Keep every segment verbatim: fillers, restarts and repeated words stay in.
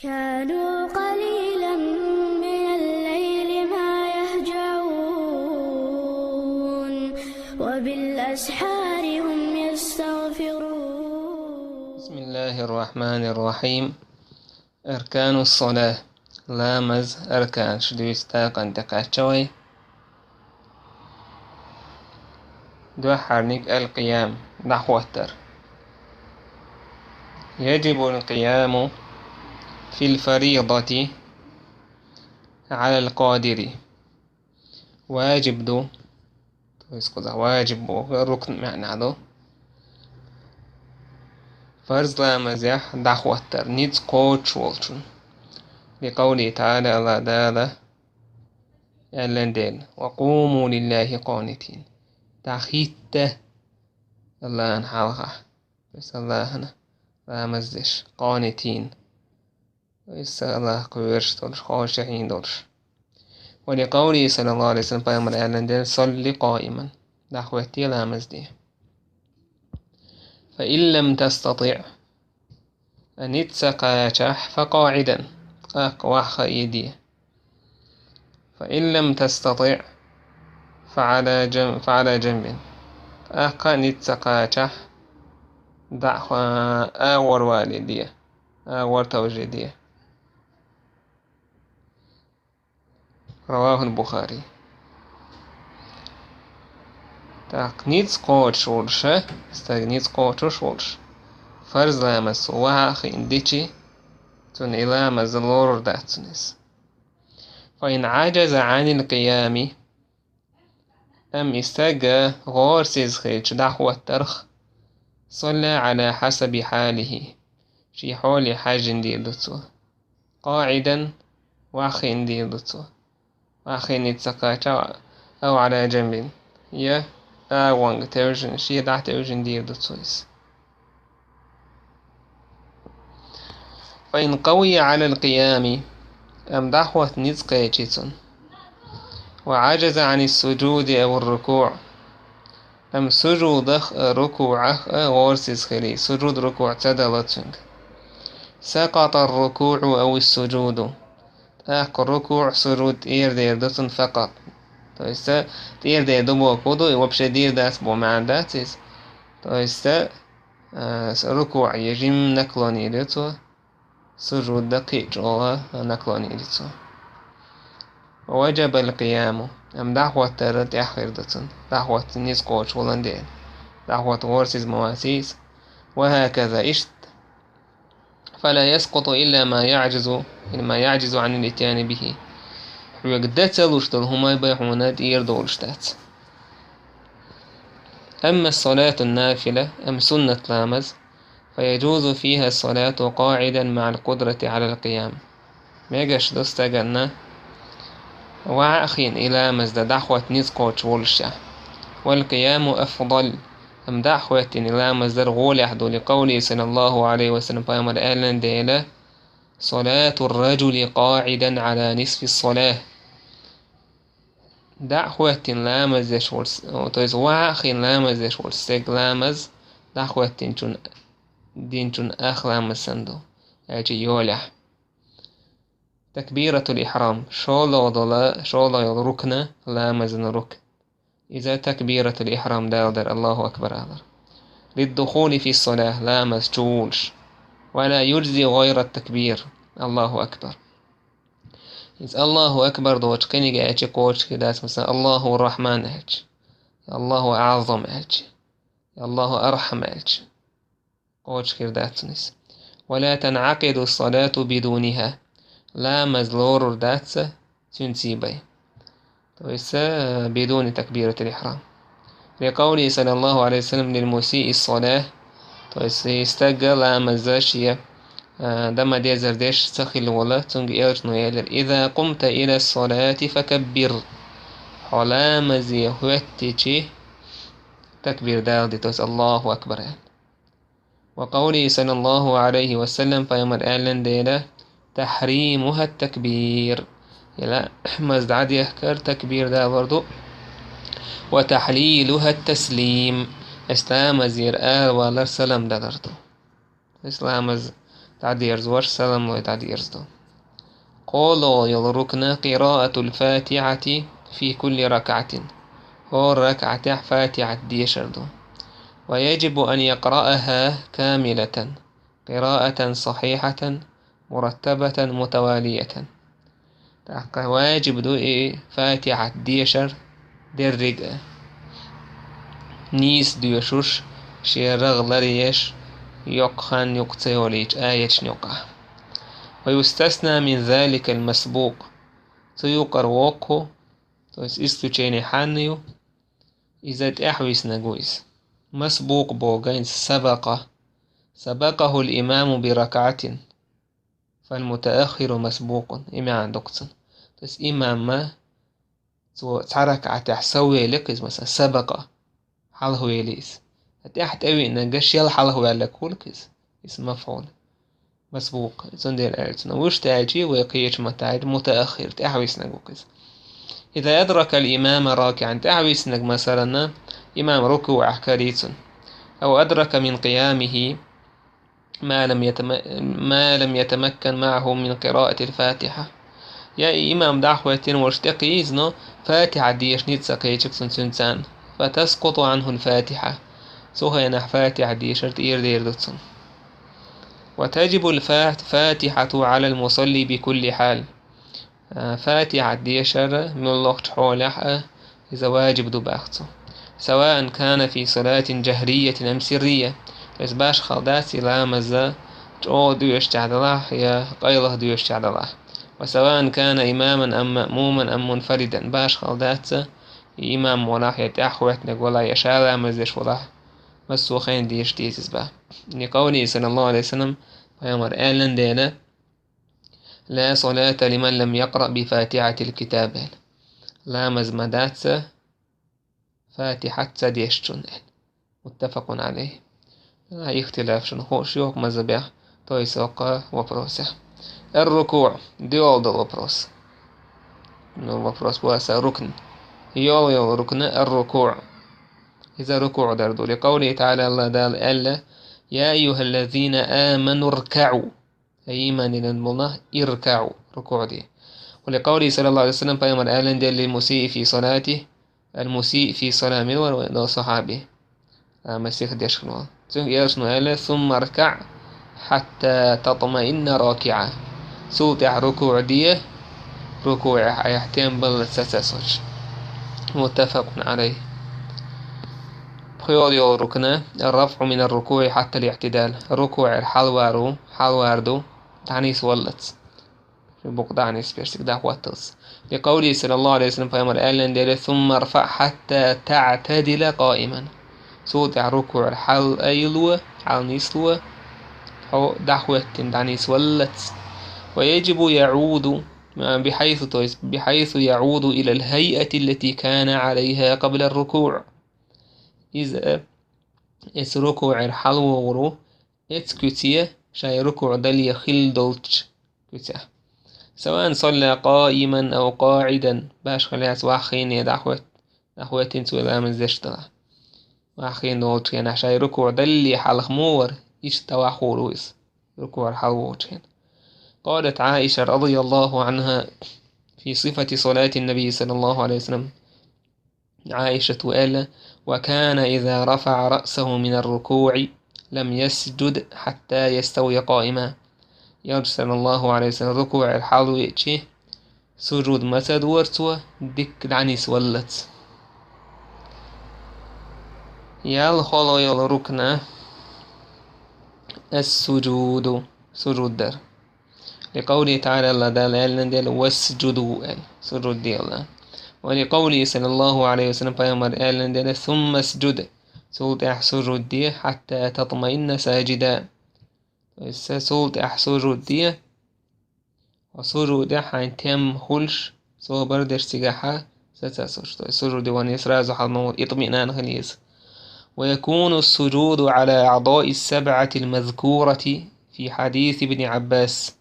كانوا قليلا من الليل ما يهجعون، وبالأسحار هم يستغفرون. بسم الله الرحمن الرحيم. أركان الصلاة. Ламаз арканаш дийца дакъа тӀекхаьчча вай. Дуьххьарниг аль-къиям, дӀахӀоттар. يجب القيام في الفريضة على القادر. Важиб ду, то есть кхузахь важиб боху рукн маьӀна ду. Фарз ламазехь дӀахӀоттар ницкъ кхочуш волчун. لقوله تعالى, АллахӀ Дала аьллан дела: وقوموا لله قانتين. ДӀахӀитта АллахӀана хьалха. То есть АллахӀана ламаз деш. قانتين. То есть АллахӀах кхоьруш долуш, хошахьийна долуш. ولقوله صلى الله عليه وسلم, пайхамара аьллан дела: صل قائما. ДӀахӀотте ламаз де. فإن لم تستطع, ницкъ ца кхачахь, فقاعدا, тӀаккха ваха а де. فإن لم تستطع فعلى جن-، فعلى جنب. ТӀаккха ницкъ ца кхачахь, дӀа а, агӀор вале де, агӀор товжа де. رواه البخاري. ТӀаккха ницкъ кхочуш волуш, стаг ницкъ кхочуш волуш, фарз ламаз цо ваха а хиъна дичи, цунна и ламаз лорур дац цунна иза. فإن عجز عن القيام, амма и стаг гӀорасиз хилча дӀахӀоттарх, صلى على حسب حاله, шен хьоле хьаьжжина дийр ду цо. قاعدا, ваха а хиъна дийр ду цо. Ваха а хиъна ницкъ ца кхачахь, أو على جنب, я агӀонга тевжина, шен дӀа а тевжина дийр ду цо иза. فإن قوي على القيام, амма дӀахӀотта ницкъ кхечи цунна. وعجز عن السجود أو الركوع, амма сужудах а, рукуӀах а гӀорасиз хили, сужуд, рукуӀ ца дала цуьнга. سقط الركوع أو السجود, тӀаккха рукуӀ, сужуд тӀера дер ду цунна فقط. То есть тӀера дер ду бохург ду, и вообще дийр дац боху маьӀна дац иза. То есть, а, рукуӀе жимма наклонение ду цо, сужуде кхин а чӀогӀа наклонение ду цо. وجب القيام, амма дӀахӀоттар тӀехь хир ду цунна, дӀахӀотта ницкъ кхочуш волан дела, дӀахӀотта гӀорасиз ма вац иза. وهكذا, иштта. فلا يسقط إلا ما يعجز، يعني ما يعجز عن الإتيان به. Хьоьга дан ца луш долу хӀума бен хьуна тӀера долуш дац. أما الصلاة النافلة, амма суннат ламаз, فيجوز فيها الصلاة قاعدا مع القدرة على القيام. Мегаш ду стаганна ваха а хиъна и ламаз дан дӀахӀотта ницкъ кхочуш волушехь. والقيام أفضل, амма дӀа а хӀоьттина и ламаз дар гӀолехь ду, لقوله صلى الله عليه وسلم, пайхамара аьллан дела: صلاة الرجل قاعدا على نصف الصلاة. ДӀа а хӀоьттина ламаз деш волу с-, то есть ваха а хиъна ламаз деш волу стеган ламаз, дӀа а хӀоьттинчун, динчун ах ламаз санна ду, аьлча йолехь. تكبيرة الإحرام, шолгӀа долу, шолгӀа йолу рукна, ламазан рукн. Иза تكبيرة الإحرام дала дара, الله أكبر алар. للدخول في الصلاة, ламаз чу волуш. ولا يجزي غير التكبير، الله أكبر. Иза الله أكبر доцу кхиниг аьлча кхочуш хир дац, масала, الله الرحمن аьлча, الله أعظم аьлча, الله أرحم аьлча. Кхочуш хир дац цунна иза. ولا تنعقد الصلاة بدونها. Ламаз лорур дац цуьнца бен. То есть, э, بدون تكبيرة الإحرام. لقوله صلى الله عليه وسلم للمسيء الصلاة. То есть, и стага ламаза шен, э, дан ма деззара деш ца хилла волу, цуьнга элчано элира: إذا قمت إلى الصلاة فكبر. Хьо ламазе хӀоьттичи, такбир дала де, то есть, الله أكبر аьлла. وقوله صلى الله عليه وسلم, пайхамара аьллан дела: تحريمها التكبير. И ламаз дӀадехкар такбир далор ду. وتحليلها التسليم. Иза ламазера аравалар салам далар ду. Иза ламаз дӀадерзош, салам лой дӀадерзадо. КхоалагӀа йола рукн قراءة الفاتحة في كل ركعة. ХӀора ракаӀатехь Фатихьат дешар ду. ويجب أن يقرأها كاملة، قراءة صحيحة، مرتبة، متوالية. ТӀаккха ваджиб ду и Фатихьат дешар деррига а, нийса доьшуш, шен рагӀ ларъеш, йоккха хан юкъа ца йолийча аяташна юкъахь. ويستثنى من ذلك المسبوق. Цу юкъара воккху, то есть исключение хьанна ю, иза тӀаьхьависнарг ву иза. Масбукъ боху гайнца سبق. سبقه الإمام بركعة، فالمتأخر مسبوق. И маьӀна ду-кх цун. То есть имам ма цо цхьа ракаӀатехь соввели-кх иза, масала, سبق, хьалхавели иза. ТӀаьхьа тӀевиънарг шел хьалхаваьлларг хуьлу-кх иза. Иза мафӀул. Масбукъ. Цундела аьлла цунах. Вуьшта аьлча, вай кхечу маттахь аьлча, متأخر, тӀаьхьависнарг ву-кх иза. إذا أدرك الإمام راكعا, тӀаьхьависнарг, масалан, имам рукуӀехь карий цунна. أو أدرك من قيامه ما لم يتم-، ما لم يتمكن معه من قراءة الفاتحة. Я и имам дӀахӀоьттина волуш тӀекхийза, но Фатихьа деша ницкъ ца кхечира цунна цуьнан царна. فتسقط عنه الفاتحة. Цу хенахь Фатихьа дешар тӀера дер ду цунна. وتجب الفا-، الفاتحة على المصلي بكل حال. А, Фатихьа дешар муьлххачу хьолехь а иза ваджиб ду баха цо. سواء كان في صلاة جهرية أم سرية. То есть башхалла дац и ламаз чӀогӀа доьшучохь делахь я къайлаха доьшучохь делахь. وسواء كان إماما أم مأموما أم منفردا. Башхалла дац и имам волахь, я тӀаьхьахӀоьттинарг волахь, я ша ламаз деш волахь, массо а хенахь деша деза иза баха. لقوله صلى الله عليه وسلم, пайхамара аьллан дела: لا صلاة لمن لم يقرأ بفاتحة الكتاب. Ламаз ма дац Фатихьат ца дешначунна. متفق عليه. Ихтилаф шуна хууш ю хӀокху мазхабехь, то есть хӀокху вопросехь. الركوع, доьалгӀа долу вопрос. Ну, вопрос бу аса рукн. ЙоьалгӀа йолу рукн الركوع. Иза рукуӀ дар ду. لقوله تعالى, АллахӀ Дала аьлла: يا أيها الذين آمنوا اركعوا. Ай, иман диллина болу нах, اركعوا, рукуӀ де. ولقوله صلى الله عليه وسلم, пайхамара аьллан дела: للمسيء في صلاته, المسيء في صلاته, мила вара вайн долу сахьаби, а, масех дешна волу. Цуьнга элчано аьлла: ثم اركع حتى تطمئن راكعا. Цул тӀаьхьа рукуӀ де, рукуӀехь айхьа тем баллалц саца а соцуш. متفق عليه. ПхоьалгӀа йолу рукн الرفع من الركوع حتى الاعتدال. РукуӀера хьалавар ву, хьалавар ду, дӀанисваллалц. Букъ дӀанисбеш цига дӀахӀотталц. لقوله صلى الله عليه وسلم, пайхамара аьллан дела: ثم ارفع حتى تعتدل قائما. Цул тӀаьхьа рукуӀера хьалаайло, хьаланисло, хьо дӀахӀоьттина дӀанисваллалц. ويجب يعود, а, بحيث, то есть بحيث يعود إلى الهيئة التي كان عليها قبل الركوع. Иза, э, эца рукуӀера хьалавогӀур ву, эца куьце, шайн рукуӀ дале хилла долчу куьцехь. سواء صلى قائما أو قاعدا, башхалла яц ваха хене дӀахӀоьт-, дӀахӀоьттина цо ламаз деш делахь. Ваха хене долчу хенахь шайн рукуӀ далле хьалха муха вара, иштта дӀаваха вогӀур ву иза, рукуӀера хьалавогӀучу хенахь. قالت عائشة رضي الله عنها في صفة صلاة النبي صلى الله عليه وسلم. Ӏаишата аьлла: وكان إذا رفع رأسه من الركوع لم يسجد حتى يستوي قائما. Элча, саллаллаху Ӏалайхи ва саллам, рукуӀера хьалавеача, сужуд ма ца дора цо, дикка дӀанисваллалц. ЯлхолгӀа йолу рукн ас-сужуду, сужуд дар. لقوله تعالى, АллахӀ Дала аьллан дела: واسجدوا аьлла, сужуд де аьлла. ولقوله صلى الله عليه وسلم, пайхамара аьллан дела: ثم اسجد, цул тӀаьхьа сужуд де, حتى تطمئن ساجدا. То есть, цул тӀаьхьа сужуд де, хьо сужудехь хьайн тем хуьлуш, собар деш цигахьа саца а соцуш. То есть, сужуде вахана сразу хьал ма ву, итмиънан хила еза. ويكون السجود على الأعضاء السبعة المذكورة في حديث ابن عباس.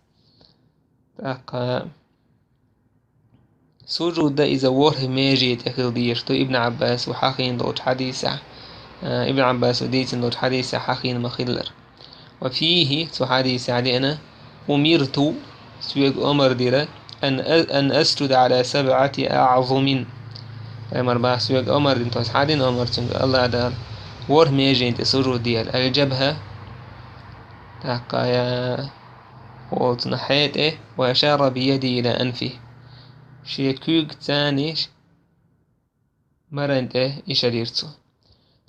ТӀаккха сужуд иза ворхӀ меже тӀе хила дезаш ду, Ибн Ӏаббаса хьахийна долчу хьадисехь, а, Ибн Ӏаббаса дийцина долчу хьадисехь хьахийна ма-хиллара. وفيه, цу хьадисехь деана, أمرت, соьга омар дира, أن, أن أسجد على سبعة أعظم. Пайхамар боху, соьга омар дина, то есть хьан дина омар цуьнга АллахӀ Дала, ворхӀ меженна тӀе сужуд де аьлла. الجبهة, тӀаккха я, волчун хье тӀе, وأشار بيده إلى أنفه. Шен куьйгаца маран тӀе ишар йира цо.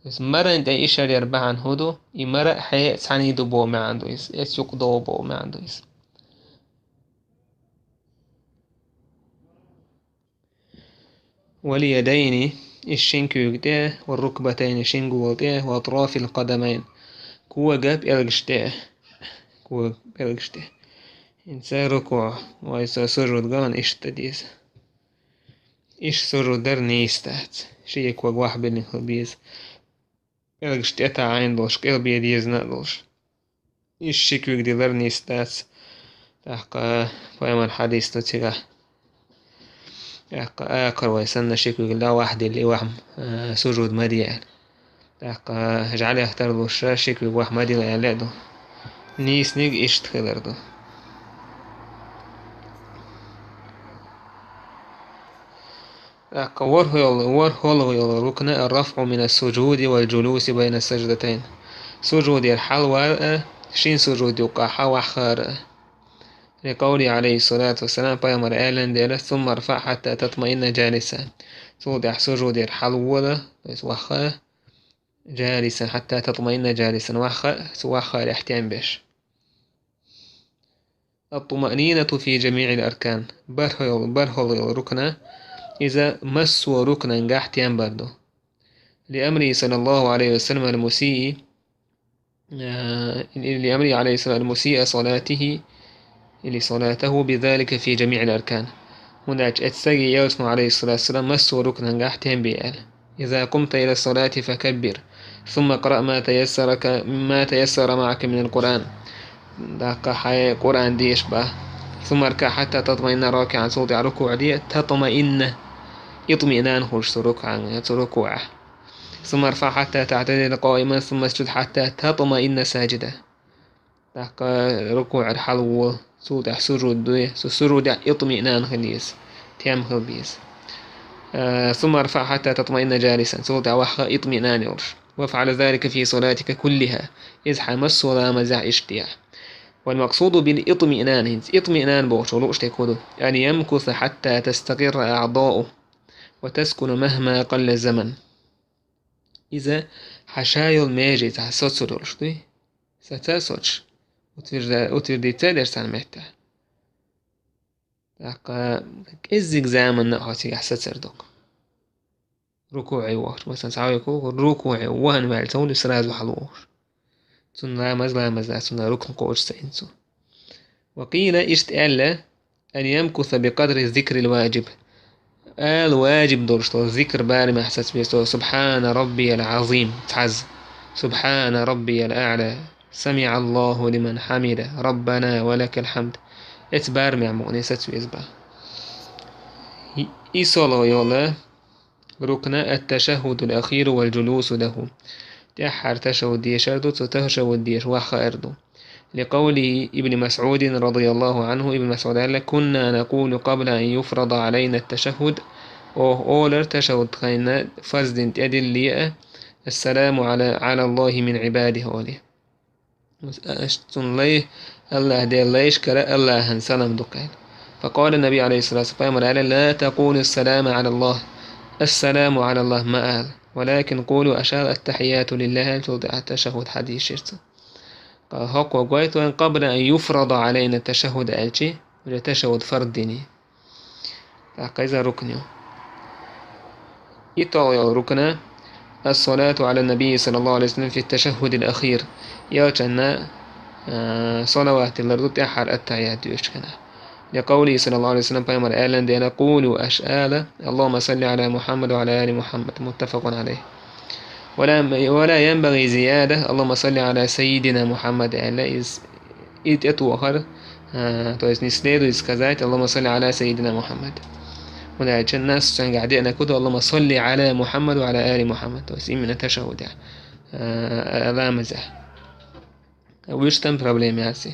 То есть маран тӀе ишар яр бахьана хӀун ду? И мара а, хье а цхьаьна ду боху маьӀна ду иза. Эцу юкъа догӀу боху маьӀна ду иза. واليدين, иза шин куьйга тӀе, والركبتين, шин гола тӀе, وأطراف القدمين, кога пӀелгаш тӀе. Кога пӀелгаш тӀе. ХӀинца рукуӀ, вай со сужуд ган иштта деза. Иштта сужуд дар нийса дац. Ши ког вахьбиллина хила беза. ПӀелгаш тӀетаӀийна долуш, кӀел бен дезна а долуш. Иштта ши куьг дилар нийса дац. ТӀаккха пайхамар хьадис ду цигахь. ТӀаккха акхар вай санна ши куьг дӀавахьдилла и вахьма, а, сужуд ма де аьлла. ТӀаккха жӀаьлех тарлуш ши куьг вахь ма дила аьлла а ду. Нийсниг иштта хилар ду. ТӀаккха ворхӀ йолу, ворхӀалгӀа йолу рукна الرفع من السجود والجلوس بين السجدتين. Сужудера хьалавар а, шин сужуд юккъехь хьавахар а. لقوله عليه الصلاة والسلام, пайхамар аьллан дела: ثم ارفع حتى تطمئن جالسا. Цул тӀаьхьа сужудера хьалавола, то есть ваха, جالسا حتى تطمئن جالسا, ваха, цу вахарехь тем беш. الطمأنينة في جميع الأركان. БархӀал-, бархӀалгӀа рукна, иза массо а рукнангахь тем бар ду. لأمره صلى الله عليه وسلم المسيء, а, لأمره عليه السلام المسيء صلاته, или صلاته بذلك في جميع الأركان. ХӀунда аьлча эцу стаге элчано, عليه الصلاة والسلام, массо а рукнангахь тем бе аьлла. إذا قمت إلى الصلاة فكبر، ثم اقرأ ما تيسر ك-، ما تيسر معك من القرآن. ТӀаккха хьайн Къуръан деша боху. ثم اركع حتى تطمئن راكعا, цул тӀаьхьа рукуӀ де, تطمئن, итмиънан хуьлуш цу рукуӀан, цу рукуӀехь. ثم ارفع حتى تعتدل قائما، ثم اسجد حتى تطمئن ساجدا. ТӀаккха рукуӀера хьалавола, цул тӀаьхьа сужуд де, цу сужудехь итмиънан хила еза, тем хила беза. Э, ثم ارفع حتى تطمئن جالسا, цул тӀаьхьа ваха итмиънан йолуш. وافعل ذلك في صلاتك كلها, иза хьайн массо а ламазехь иштта де. والمقصود بالإطمئنان, хӀинца итмиънан бохучо лууш дерг хӀун ду? أن يمكث حتى تستقر أعضاؤه وتسكن مهما قل الزمن. Иза хьан ша йолу меже цхьа соцур йолуш дуй? Саца а соцуш, утвержда-, утвердиться а деш цхьана меттехь. ТӀаккха кӀеззиг заманна а хьо цигахь сацар ду-кх. РукуӀе вахча, масалан, цхьа вай кху-, рукуӀе вахана ваьлла ца вуьлу, сразу хьалавохуш. Цунна ламаз, ламаз дац, цунна рукн кхочуш ца йина цо. وقيل, иштта аьлла, أن يمكث بقدر الذكر الواجب. Ала важиб долуш долу зикр барамехь саца веза цо: سبحان ربي العظيم, цхьазза, سبحان ربي الأعلى, سمع الله لمن حمده, ربنا ولك الحمد. Эцу барамехь мукъане саца веза боху. И, и соло йолу рукна التشهد الأخير والجلوس له. ТӀаьххьара ташаххуд дешар ду, цу ташаххуд деша вахар ду. لقول ابن مسعود رضي الله عنه, Ибн МасӀуда аьлла: كنا نقول قبل أن يفرض علينا التشهد, оха олура ташаххуд тхайна фарз дина тӀедиллале а: السلام على، على الله من عباده олий. Цунна лай, АллахӀ Делан лайшкара АллахӀан салам ду-кх аьлла. فقال النبي عليه الصلاة والسلام, пайхамар аьлла: لا تقولوا السلام على الله, السلام على الله ма ала, ولكن قولوا, аша ала: التحيات لله, аьлла, цул тӀаьхьа ташаххуд хьадийшира цо. ХӀокхо гойту вайн, قبل أن يفرض علينا التشهد аьлчи, уже ташаххуд фард дини. ТӀаккха иза рукн ю. ИтталгӀа йолу рукна الصلاة على النبي صلى الله عليه وسلم في التشهد الأخير. Элчанна, а, салават диллар ду тӀаьххьара аттахьят доьшучу хенахь. لقوله صلى الله عليه وسلم, пайхамар аьллан дела: قولوا, аша ала: اللهم صل على محمد وعلى آل محمد. متفق عليه. ولا، ولا ينبغي زيادة: اللهم صل على سيدنا محمد аьлла, иза, и тӀетохар, а, то есть не следует сказать: اللهم صل على سيدنا محمد. ХӀунда аьлча нас цуьнгахь деана кху ду: اللهم صل على محمد وعلى آل محمد, то есть именно ташаххудехь, а, ламазехь. Вуьшта проблема яц.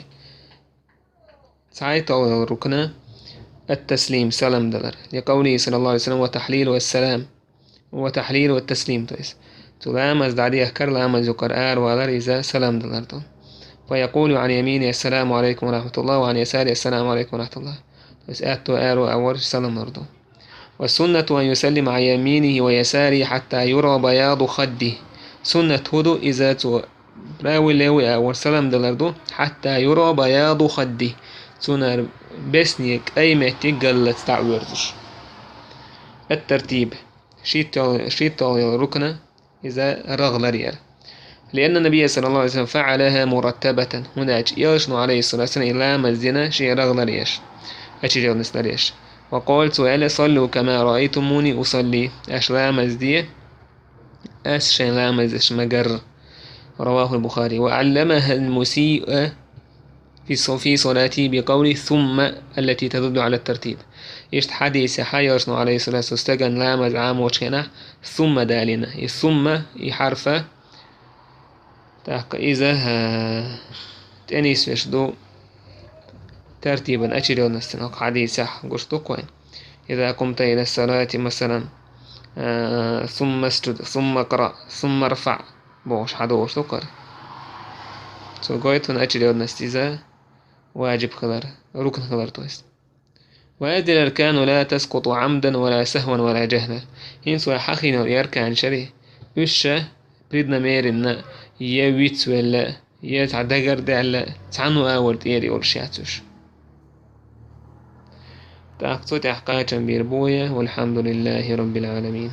ЦхьайтталгӀа рукн — التسليم, салам далар. لقوله صلى الله عليه وسلم: وتحليل السلام، وتحليل التسليم, то есть цу ламаз дӀадехкар, ламаз юкъара аравалар, иза салам далар ду. فيقول عن يمينه: السلام عليكم ورحمة الله، وعن يساره: السلام عليكم ورحمة الله. То есть аьтту, аьрру а волуш салам лур ду. والسنة أن يسلم عن يمينه ويساره حتى يرى بياض خده. Суннат хӀун ду, иза цу правый, левый а волуш салам далар ду, حتى يرى بياض خده, цунна бесне кӀай меттиг галлалц дӀа а воьрзуш. الترتيب. ШийтталгӀа, шийтталгӀа йолу рукн — иза рагӀ ларъяр. لأن النبي صلى الله عليه وسلم فعلها مرتبة. ХӀунда аьлча Элчано, عليه الصلاة والسلام, и ламаз дина шен рагӀ ларъеш, очередность ларъеш. وقال, цо аьлла: صلوا كما رأيتموني أصلي. Аш ламаз де, ас шайн ламаз деш ма-гарра. رواه البخاري. وعلمها المسيء في ص-، في صلاته بقوله: ثم، التي تدل على الترتيب. Иштта хьадисехь Элчано, عليه الصلاة والسلام, стеган ламаз Ӏамочу хенахь ثم далийна. И ثم, и хьарф, тӀаккха иза, а, тӀенисвеш ду тартибан, очередностан. ХӀокху хьадисехь гуш ду-кх вайн: إذا قمت إلى الصلاة, масалан, а, ثم اسجد، ثم اقرأ، ثم ارفع бохуш хьадогӀуш ду-кх хӀара. Цо гойту вайн очередность, иза важиб хилар, рукн хилар, то есть. وهذه الأركان لا تسقط عمدا ولا سهوا ولا جهلا. ХӀинца вай хьахийна йолу и арканаш, уьш ша преднамеренно, я вицвелла, я цхьа дагардаьлла, цхьанна а вара тӀера йолуш яц уьш. ТӀаккха цу тӀехь кхачам бийр бу вай. والحمد لله رب العالمين.